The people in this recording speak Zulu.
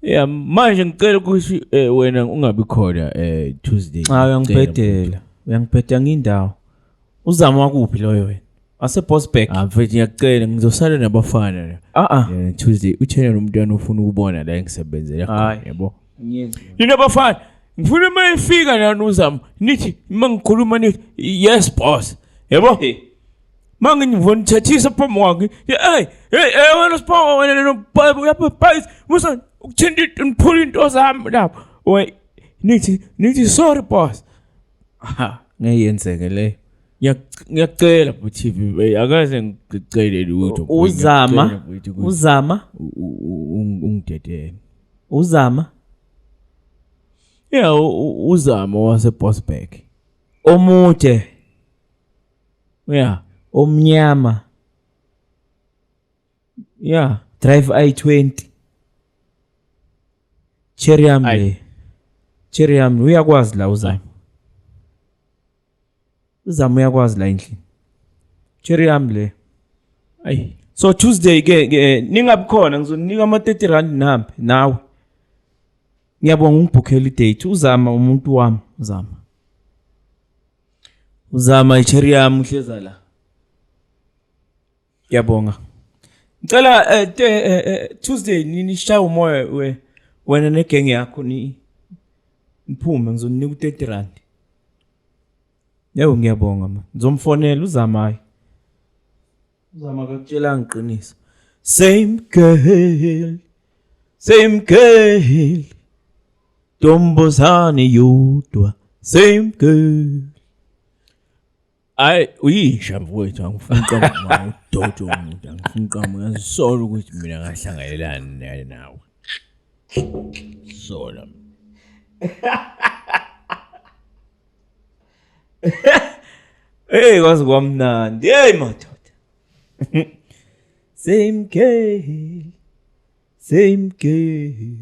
Yeah, manje ngicela ukuthi wena ungabi khona Tuesday. Cha, uyangibhedela. Uyangibhedela ngindawo. Uzama wakuphi loyo wena? Ase Bossback. Ah mfethu, ngiyacela, ngizosala nabafana la. Ah ah. Tuesday uthena nomntwana ufuna ukubona la engisebenzela khona, Hhayi. yabo. Ngiyezwa. Nina bafana, ngifuna uma ifika nani uzama nithi uma ngikhuluma nithi, "Yes boss." Yabo? Uma nginivonithethisa phambi kwakhe, hey hey hey, wena sipho, wena lelo uyabhayisa musa ukuthinta into, niphula into zami lapho. We nithi, "Sorry boss." Ha, ngeke yenzeke leyo. Ngiyacela bu TV, akaze ngicele lutho. Uzama. Ngiyacela, bhuti, ukuthi Uzama. ungidedele. Uzama. Yeah, uzama wase Bossback. Omude. Yeah. Omnyama. Yeah. Drive i20. Cherry yami Ayi. le. Cherry yami uyakwazi la uzama. Uzama uyakwazi la endlini. Cherry yami le. Ayi. So Tuesday ke ningabi khona, ngizonika ama 30 rand nihambe nawe. Ngiyabonga ungibhukhela idate, uzama umuntu wami, uzama. Uzama icherry yami uhleza la. Ngiyabonga. Ngicela Tuesday nishaya umoya we wena negenge yakho, ni niphume, ngizonika u30 rand. Yebo, ngiyabonga ma. Ngizomfonela uzama, hayi. Uzama akakutshela ngiqiniso. Same girl. Same girl. Ntombazane yodwa. Same girl. Hayi, uyisha mfowethu, angifuni uqamba, udodo umuntu, angifuni uqamba, ngiyazisola ukuthi mina ngahlanganelani nawe. Sola. Hey, kwaze kwamnandi. Hey madoda. Same girl. Same girl.